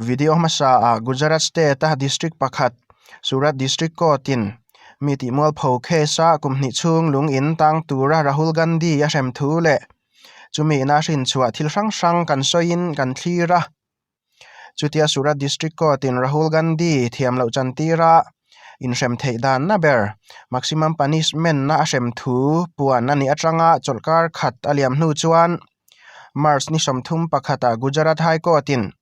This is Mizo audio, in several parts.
Video hmasa ah Gujarat state a district pakhat Surat District Court in mi tihmualpho case a kum hnih chhung lung in tang tura Rahul Gandhi a hrem thu leh chumi ina hrinchhuah thil hrang hrang kan sawiin kan thlir a. Chutia Surat District Court in Rahul Gandhi thiam loh chantir a inhrem theih dan na ber maximum punishment na a hrem thu puan a nih atanga chawlhkar khat a liam hnu chuan March ni 31 ah Gujarat High Court in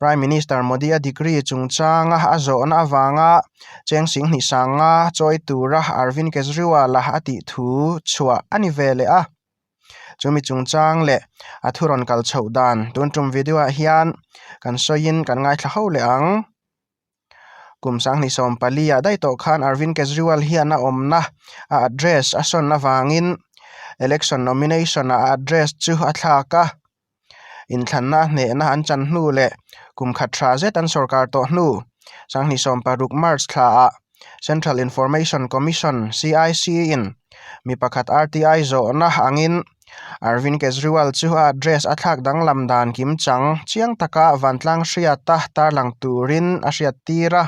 Prime Minister Modi a degree chungchanga a zawhna avanga cheng sing hnih sanga chawi tura Arvind Kejriwal a tih thu chhuah a ni ve leh a. Chumi chungchang leh a thu rawn kal chhoh dan tun tum video ah hian kan sawiin kan ngaithla ho leh ang. Kum 2014 ah daih tawh khan Arvind Kejriwal hian a awmna a address a sawn avangin election nomination ah a address chu a thlak a. Inthlanna a hnehna an chan hnu leh kum khat tha zet an sorkar tawh hnu 2016 March thla ah Central Information Commission, CIC, in mi pakhat RTI zawhna angin Arvind Kejriwal chu a address a thlak danglam dan kimchang chiang taka vantlang hriata tarlang turin a hriattir a.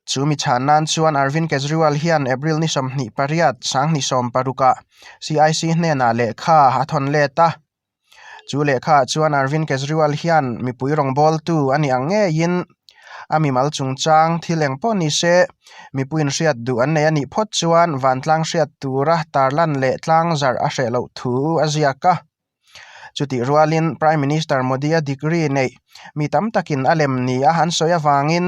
Chu mi chhan nan chuan Arvind Kejriwal hian April ni 28, 2016 ah CIC hnenah lehkha a thawn let a. Chu lehkha ah chuan Arvind Kejriwal hian mipui rawngbawltu a nih ang ngeiin a mimal chungchang thil eng pawh ni se mipuiin hriat duh an nei a nih phawt chuan vantlang hriat tura tarlan leh tlang zarh a hreh loh thu a ziak a. Chutih rualin Prime Minister Modi-a degree neih mi tam takin a lem ni a an sawi avangin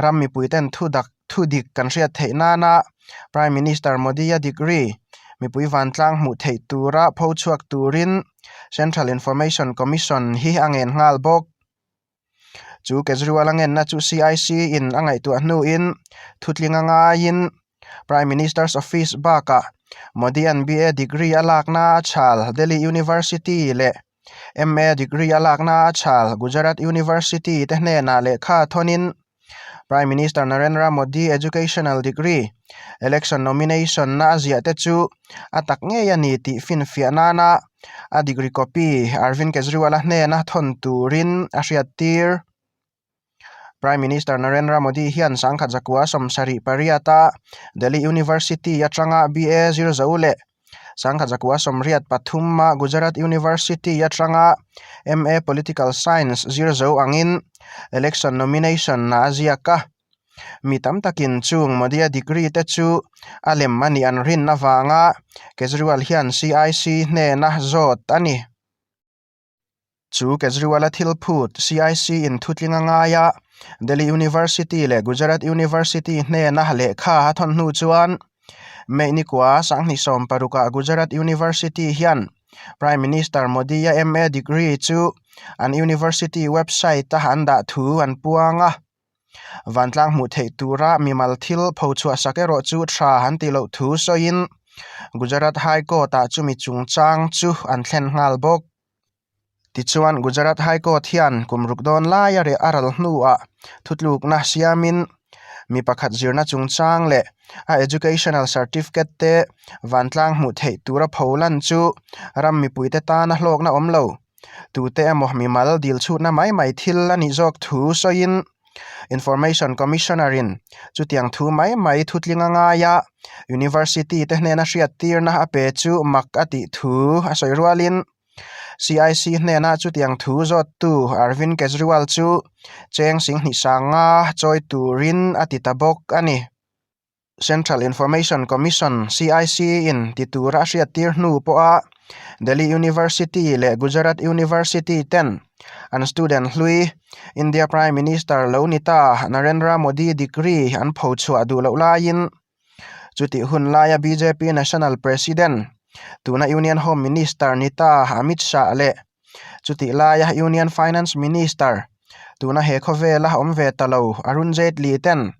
ram mipuiten thu dak thu dik kan hriat theih nana Prime Minister Modi-a degree mipui vantlang hmuh theih tura pho chhuak turin Central Information Commission hi a ngen nghal bawk. Chu Kejriwal a ngenna chu CIC in a ngaihtuah hnuin thutling a ngaiin Prime Minister's Office bakah Modi-a'n BA degree a lakna a chhal Delhi University leh MA degree a lakna a chhal Gujarat University te hnenah lehkha thawnin Prime Minister Narendra Modi educational degree election nomination na a ziah te chu a tak ngei a ni tih finfiah nana a degree copy Arvind Kejriwal-a hnena thawn turin a hriattir. Prime Minister Narendra Modi hian 1978 a Delhi University atanga BA zir zo leh 1983 a Gujarat University atanga MA Political Science zir zo angin election nomination a ziak a. Mi tam takin chung Modi-a degree te chu a lem a nih an rin avanga Kejriwal hian CIC hnena zawt a ni. Chu Kejriwal-a thil phut CIC in thutling a ngai a, Delhi University leh Gujarat University hnena lehkha a thawn hnu chuan May ni kua 2016 ah Gujarat University hian Prime Minister Modi-a MA degree chu an university website-a an dah thu an puang a. Vantlang hmuh theih tura mimal thil phochhuah sak erawh chu tha an tih loh thu sawiin Gujarat High Court-ah chumi chungchang chu an thlen nghal bawk. Tichuan Gujarat High Court hian kum ruk dawn laia reh a ral hnuah thutlukna siamin mi pakhat zirna chungchang leh a educational certificate te vantlang hmuh theih tura pholan chu ram mipuite tana hlawkna awm lo. Tute emaw mimal dil chhutna mai mai thil a nih zawk thu sawiin Information Commissioner in chutiang thu mai mai thutling a ngai a, University te hnena hriattirna a pe chu mak a tih thu a sawi rualin CIC hnena chutiang thu zawttu Arvind Kejriwal chu cheng 20 sanga chawi turin a ti ta bawk a ni. Central Information Commission, CIC, in ti tura a hriattir hnu pawha Delhi University leh Gujarat University ten an student hlui India Prime Minister lo ni ta Narendra Modi degree an phochhuah duh loh laiin chutih hun laia bjp National President tuna Union Home Minister ni ta Amit Shah leh chutih laia Union Finance Minister tuna he khawvela awm ve ta lo Arun Jaitley ten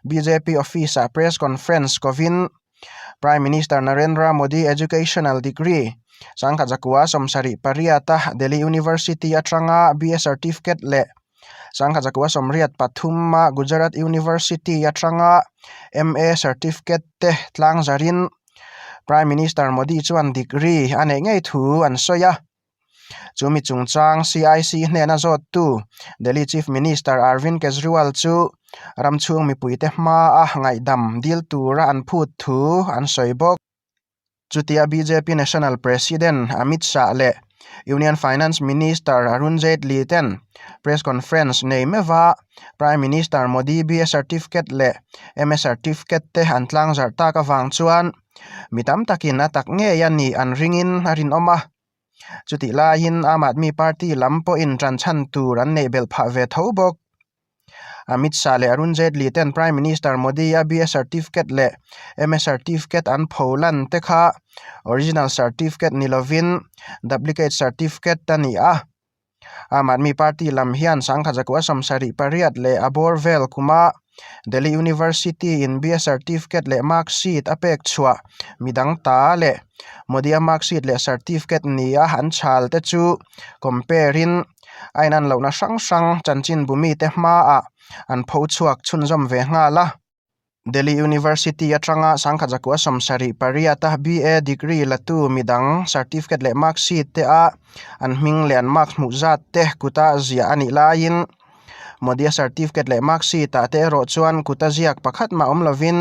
bjp office ah press conference kovin Prime Minister Narendra Modi educational degree 1978 a Delhi University atanga BA certificate leh 1983 a Gujarat University atanga MA certificate te tlang zarin Prime Minister Modi chuan degree a neih ngei thu an sawi a. Chu mi chungchang CIC hnena zawttu Delhi Chief Minister Arvind Kejriwal chu ram chhung mipuite hmaa ngaihdam dil tura an phut thu an sawi bawk. Chutia bjp National President Amit Shah leh Union Finance Minister Arun Jaitley ten press conference nei meuha Prime Minister Modi BA certificate leh MA certificate te an tlangzarh tak avang chuan mi tam takin a tak ngei a nih an ringin a rinawm a. Chutih laiin Aam Aadmi Party lam pawhin ṭan chhan tur an neih belh phah ve tho bawk. Amit Shah leh Arun Jaitley ten Prime Minister Modi-a BA certificate leh MA certificate an pho lan te kha original certificate ni lovin duplicate certificate a ni a. Aam Aadmi Party lam hian Sangkhajakua 78 leh a bawr vel kuma Delhi University in BA certificate leh mark sheet a pek chhuah midang ta leh Modi-a mark sheet leh certificate nia an chhal te chu compare in a inan lohna hrang hrang chanchinbu mite hmaah an pho chhuak chhunzawm ve nghal a. Delhi University atanga Sangkhajakua 78 a BA degree latu midang certificate leh mark sheet te a an hming leh an marks hmuh zat te kuta ziah a nih laiin Modi-a certificate leh mark sheet ah te erawh chuan kuta ziak pakhat mah awm lovin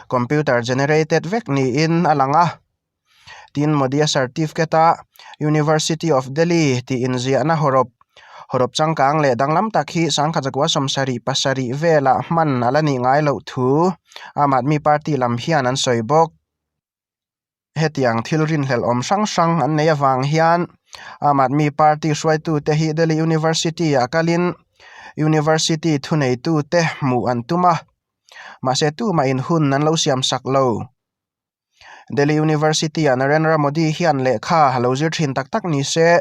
computer generated vek niin a lang a. Tin, Modi-a certificate-a University of Delhi tih inziahna hawrawp hawrawp changkang leh danglam tak hi Sangkhajakua 77 velah hman a la nih ngai loh thu Aam Aadmi Party lam hian an sawi bawk. Hetiang thil rinhlelh awm hrang hrang an nei avang hian Aam Aadmi Party hruaitute hi Delhi University-ah kalin University thuneitute hmuh an tum a, mahse tumahin hun an lo siamsak lo. Delhi University-ah Narendra Modi hian lehkha a lo zir thin tak tak ni se,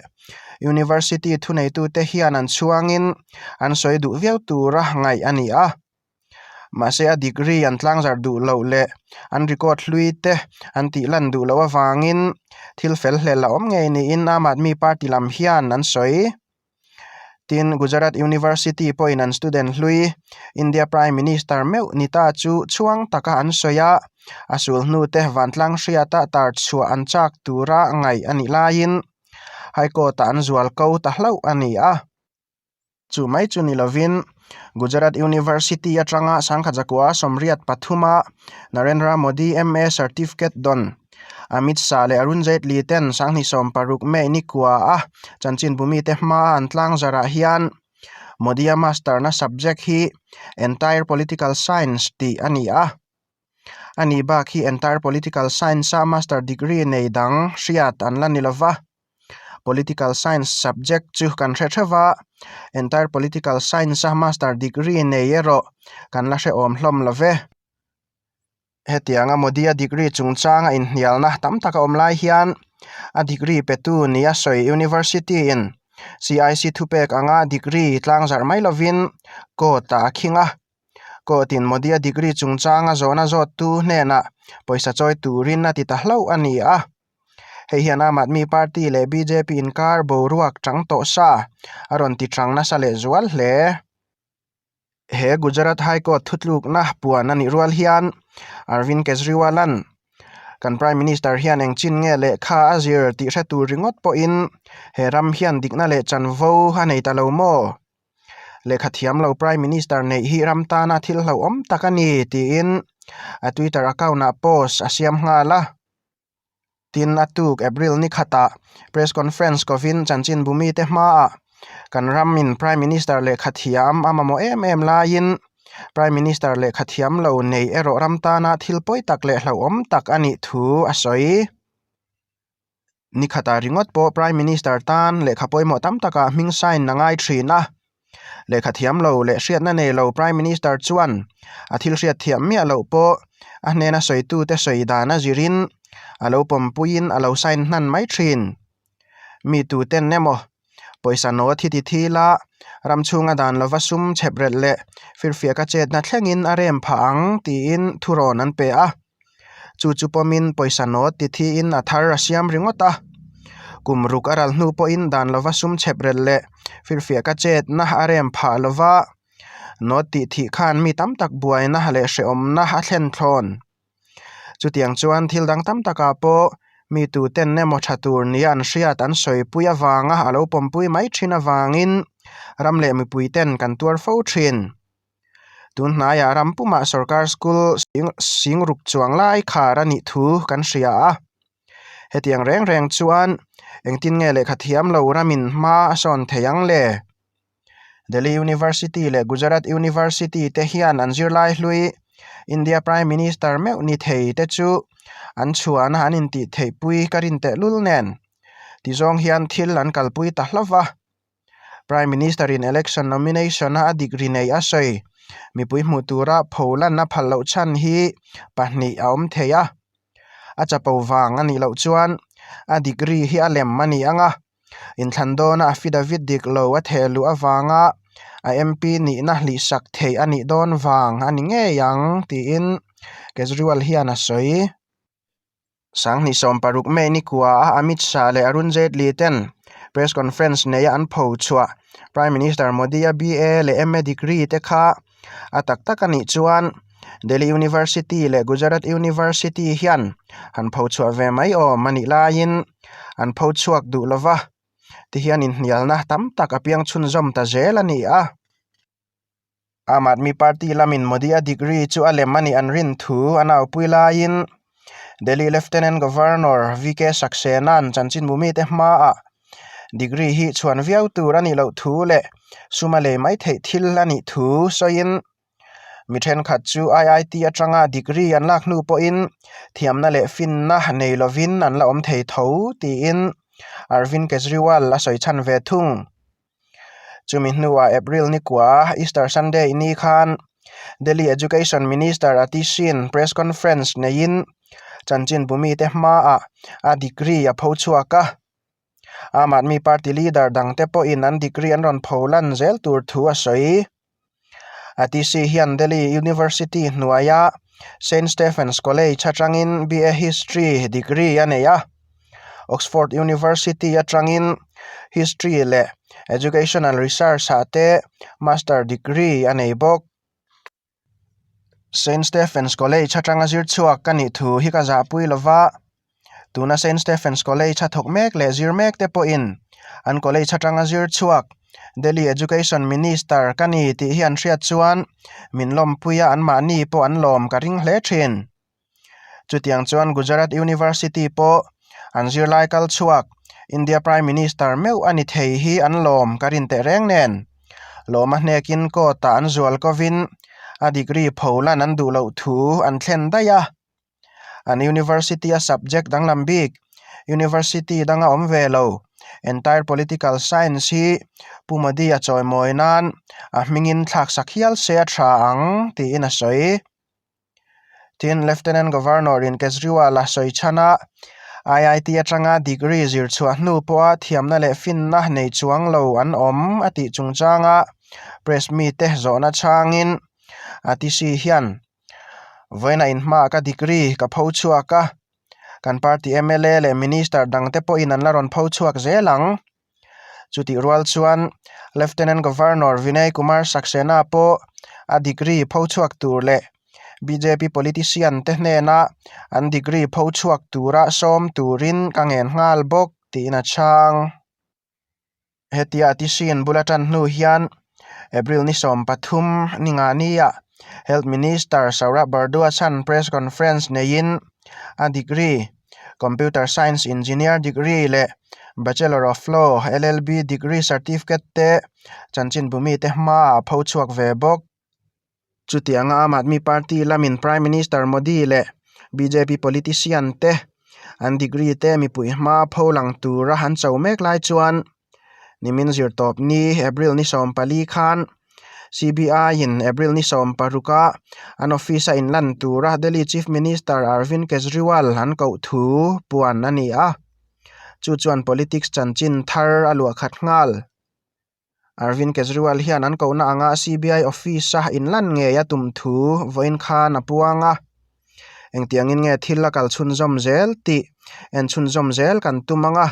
University thuneitute hian an chhuangin an sawi duh viau tura ngaih a ni a. Mahse a degree an tlangzarh duh loh leh an record hlui te an tih lan duh loh avangin thil fel hlel a awm ngei niin Aam Aadmi Party lam hian an sawi. Tin, Gujarat University pawhin an student hlui India Prime Minister meuh ni ta chu chhuang taka an sawi a, a sul hnute vantlang hriata tar chhuah an chak tura ngaih a nih laiin High Court-ah an zual ko ta hlauh a ni a. Chu mai chu ni lovin Gujarat University atanga Sangkhajakua 83-a Narendra Modi MA Certificate dawn Amit Shah leh Arun Jaitley ten 2016 May nikua a chanchinbu mite hmaa an tlangzarah hian Modi-a master-na subject hi Entire Political Science tih a ni a. Ani bak hi Entire Political Science-a master degree nei dang hriat an la ni lova. Political Science subject chu kan hre theuh a, Entire Political Science-a master degree nei erawh kan la hrehawm hlawm lo ve. Hetianga Modi-a degree chungchanga inhnialna tam tak a awm lai hian a degree petu nia sawi University-in CIC thupek anga degree tlangzarh mai lovin court-ah a khing a. Court-in Modi-a degree chungchanga zawhna zawttu hnenah pawisa chawi turin a ti ta hlauh a ni a. Hei hian Aam Aadmi Party leh bjp inkar boruak chang tawh sa a rawn ti chang nasa lehzual hle. He Gujarat High Court thutlukna puan a nih rual hian Arvind Kejriwal-a'n kan Prime Minister hian engchin nge lehkha a zir tih hre tur ringawt pawhin he ram hian dikna leh chanvo a nei ta lo maw? Lehkha thiam lo Prime Minister neih hi ram tana thil hlauhawm tak a ni tiin a Twitter account-ah post a siam nghal a. Tin, a tuk April ni khatah press conference kovin chanchinbu mite hmaah kan ramin Prime Minister lehkha thiam a mamawh em em laiin Prime Minister lehkha thiam lo nei erawh ram tana thil pawi tak leh hlauhawm tak a nih thu a sawi. Ni khatah ringawt pawh Prime Minister tan lehkha pawimawh tam takah hming sign a ngai thin a. Lehkha thiam lo leh hriatna nei lo Prime Minister chuan a thil hriat thiam miah loh pawh a hnena sawitute sawi dan a zirin a lo pawmpuiin a lo sign hnan mai thin. Mi tuten emaw pawisa nawt hi ti thil a, ram chhunga dan lova sum chhep relh leh firfiaka chetna thlengin a rem phah ang tiin thurawn an pe a. Chu chu pawmin pawisa nawt ti thiin a thar a siam ringawt a. Kum ruk a ral hnu pawhin dan lova sum chhep relh leh firfiaka chetna a rem phah lova, nawt tih thih khan mi tam tak buaina leh hrehawmna a thlen thlawn. Chutiang chuan thil dang tam takah pawh. Mi tuten emaw tha tur nia an hriat an sawipui avanga a lo pawmpui mai thin avangin ram leh mipuiten kan tuar fo thin. Tun hnaiah ram pumah sorkar school singruk chuang lai khar a nih thu kan hria a. Hetiang reng reng chuan engtin nge lehkha thiam lo ramin hma a sawn thei ang le? Delhi University leh Gujarat University te hian an zirlai hlui India Prime Minister meuh ni thei te chu an chhuahna an intih theihpui ka rin tehlul nen tizawng hian thil an kalpui ta hlauh va. Prime Minister in election nomination a a degree nei a sawi. Mipui hmuh tura pholan a phal loh chhan hi pahnih a awm thei a. A chapo vang a nih loh chuan a degree hi a lem a ni ang a. Inthlan dawna affidavit dik lo a theh luh avanga a MP nihna hlihsak theih a nih dawn vang a ni ngei ang tiin Kejriwal hian a sawi. Sanghnih 60 May ni kua a Amit Shah leh Arun Jaitley ten press conference neia an pho chhuah Prime Minister Modi-a BA leh MA degree te kha a tak tak a nih chuan Delhi University leh Gujarat University hian han pho chhuah ve mai awm a nih laiin an pho chhuak duh lova tihian inhnialna tam tak a piang chhunzawm ta zel a ni a. Aam Aadmi Party lamin Modi-a degree chu a lem a nih an rin thu a naupui laiin Delhi Lieutenant Governor VK Saxena-a'n chanchinbu mite hmaah degree hi chhuan viau tur a nih loh thu leh sum a lei mai theih thil a nih thu sawiin mi thenkhat chu IIT atanga degree an lak hnu pawhin thiamna leh finna nei lovin an la awm thei tho tiin Arvind Kejriwal a sawi chhan ve thung. Chumi hnuah April ni kua Easter Sunday ni khan Delhi Education Minister Atishi-in press conference neiin chanchinbu mite hmaah a degree a pho chhuak a. Aam Aadmi Party leader dangte pawhin an degree an rawn pho lan zel tur thu a sawi. Atishi hian Delhi University hnuaia Saint Stephen's College atangin BA History degree a nei a. Oxford University atangin History leh Educational Research ah te Master degree a nei bawk. Saint Stephen's College atanga zir chhuak ka nih thu hi ka zahpui lo va, tuna Saint Stephen's College a thawk mek leh zir mek te pawhin an college atanga zir chhuak Delhi Education Minister ka ni tih hi an hriat chuan min lawmpui a anmahni pawh an lawm ka ring hle thin. Chutiang chuan Gujarat University pawh an zirlai kal chhuak India Prime Minister meuh a ni thei hi an lawm ka rin teh reng nen. Lawma hnekin court ah an zual kovin a degree pho lan an duh loh thu an thlen daih a. An university a subject danglam bik university danga awm ve lo entire political science hi Pu Modi a chawimawi nan a hmingin thlaksak hial se a tha ang tiin a sawi. Tin, Lieutenant Governor in Kejriwal a sawi chhan a, IIT atanga degree zir chhuah hnu pawha thiamna leh finna nei chuang lo an awm a tih chungchanga press mite zawhna chhangin Atishi hian, Vawiina inhmaah ka degree ka pho chhuak a, kan party mla leh minister dangte pawhin an la rawn pho chhuak zel ang. Chutih rual chuan Lieutenant Governor Vinay Kumar Saxena pawh a degree pho chhuak tur leh bjp politician te hnena an degree pho chhuak tura sawm turin ka ngen nghal bawk tiin a chhang. Hetia Tishin bula tan hnu hian April ni 13 ni nga nia Health Minister Saurabh Bhardwaj chuan press conference neiin a degree Computer Science Engineer degree leh Bachelor of Law LLB degree certificate te chanchinbu mite hmaah a pho chhuak ve bawk. Chutianga Aam Aadmi Party lamin Prime Minister Modi leh bjp politician te an degree te mipui hma pho lang tura an cho mek lai chuan nimin zirtawp ni April ni 14 khan CBI in April ni 16 a an office a inlan tura Delhi Chief Minister Arvind Kejriwal an koh thu puan a ni a, chu chuan politics chanchin thar a luah khat nghal. Arvind Kejriwal hian an kohna anga CBI office a inlan ngei a tum thu vawiin khan a puang a, engtiangin nge thil a kal chhunzawm zel tih en chhunzawm zel kan tum ang a,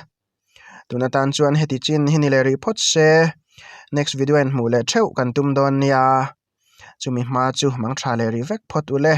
tun atan chuan heti chin hi ni leh rih phawt se next video a inhmuh leh theuh kan tum dawn nia, chumi hma chu mang tha leh rih vek phawt ule.